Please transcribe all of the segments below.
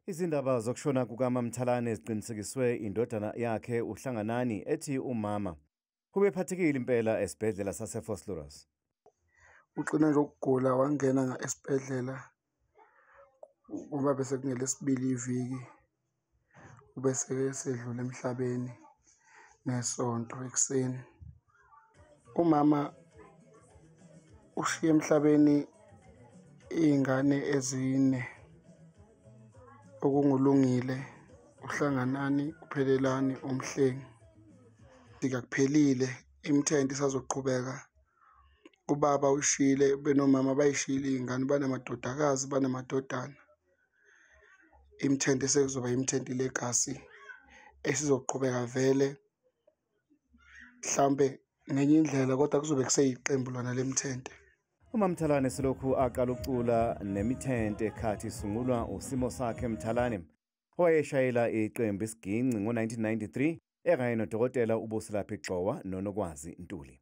Izindaba zokushona kukaMaMthalane ziqinisekiswe indodana yakhe uHlanganani ethi umama ubephathekile impela esibhedlela saseVosloorus. Ugcine nje ukugula wangena esibhedlela ngoba bese kungelesibili iviki, ubese esedlula emhlabeni ngeSonto ekuseni. Umama ushiye emhlabeni iy'ngane ezine, okunguLungile, uHlanganani, uPhelelani, uMhlengi. Akuphelile, imithente isazoqhubeka. Ubaba ushiyile benomama bayishiyile iy'ngane, banamadodakazi, banamadodana. Imithente sekuzoba Imithente Legacy esizoqhubeka vele mhlampe ngenye indlela, kodwa kuzobe kuseyiqembu lona lemithente. UMaMthalane selokhu aqala ukucula nemithente khathi isungulwa uSimo Sakhe Mthalane owayeshayela iqembu isiginci ngo-1993 ekanye nodokotela uBuselaphi Gxowa noNokwazi Ntuli.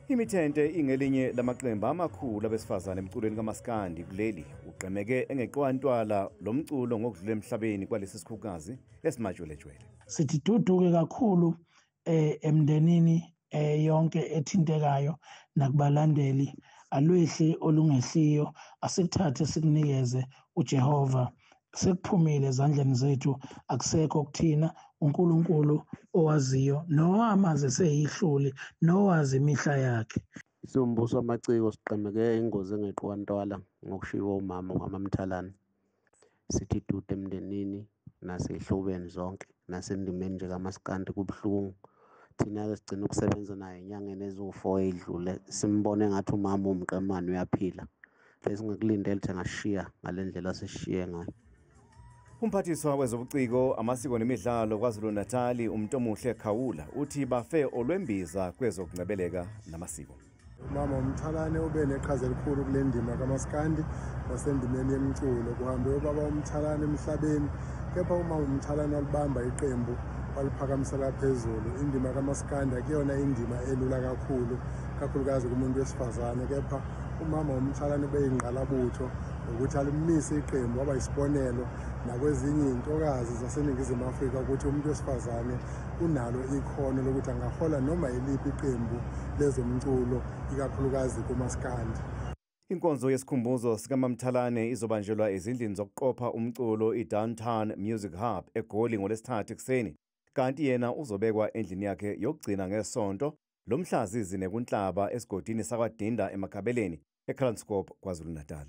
Imithente ingelinye lamaqembu amakhulu abesifazane emculweni kamaskandi kuleli. Ugqemeke engeqwantwala lo mculo ngokudlula emhlabeni kwalesi sikhukukazi esimajwelejwele. Sithi duduke kakhulu emndenini yonke ethintekayo nakubalandeli, alwehli olungehliyo, asikuthathe sikunikeze uJehova. Sekuphumile ezandleni zethu, akusekho kuthina, uNkulunkulu owaziyo nowamaze seyihluli nowazi imihla yakhe. Isumbuso amaciko siqemeke ingozi engeqwantwala ngokushiwo umama kwaMaMthalane. Sithi dudu emndenini nasey'hlobeni zonke nasendimeni nje kamaskandi kubuhlungu. Thina-ke sigcina ukusebenza naye enyangeni eziwu-4 ey'dlule, simbone engathi umama uwumqemane uyaphila. Besingakulindele ukuthi angashiya ngale ndlela asishiye ngayo. Umphathiswa wezobuciko, amasiko nemidlalo KwaZulu-Natali uMntomuhle Khawula uthi bafe olwembiza kwezokungcebeleka namasiko. Umama uMthalane ube neqhaza elikhulu kule ndima kamaskandi nasendimeni yemculo. Kuhambe ubaba uMthalane emhlabeni, kepha umama uMthalane walibamba iqembu waliphakamisela phezulu. Indima kamaskandi akuyona indima elula kakhulu, kakhulukazi kumuntu wesifazane, kepha umama uMthalane ubeyingqalabutho ukuthi alimise iqembu, waba isibonelo nakwezinye iy'ntokazi zaseNingizimu Afrika ukuthi umuntu wesifazane unalo ikhono lokuthi angahola noma yiliphi iqembu lezomculo, ikakhulukazi kumaskandi. Inkonzo yesikhumbuzo sikaMaMthalane izobanjelwa ezindlini zokuqopha umculo i-Downtown Music Hub eGoli ngoLwesithathu ekuseni, kanti yena uzobekwa endlini yakhe yokugcina ngeSonto lomhla zizine kuNhlaba esigodini sakwaDinda eMakhabeleni eKranskop KwaZulu-Natal.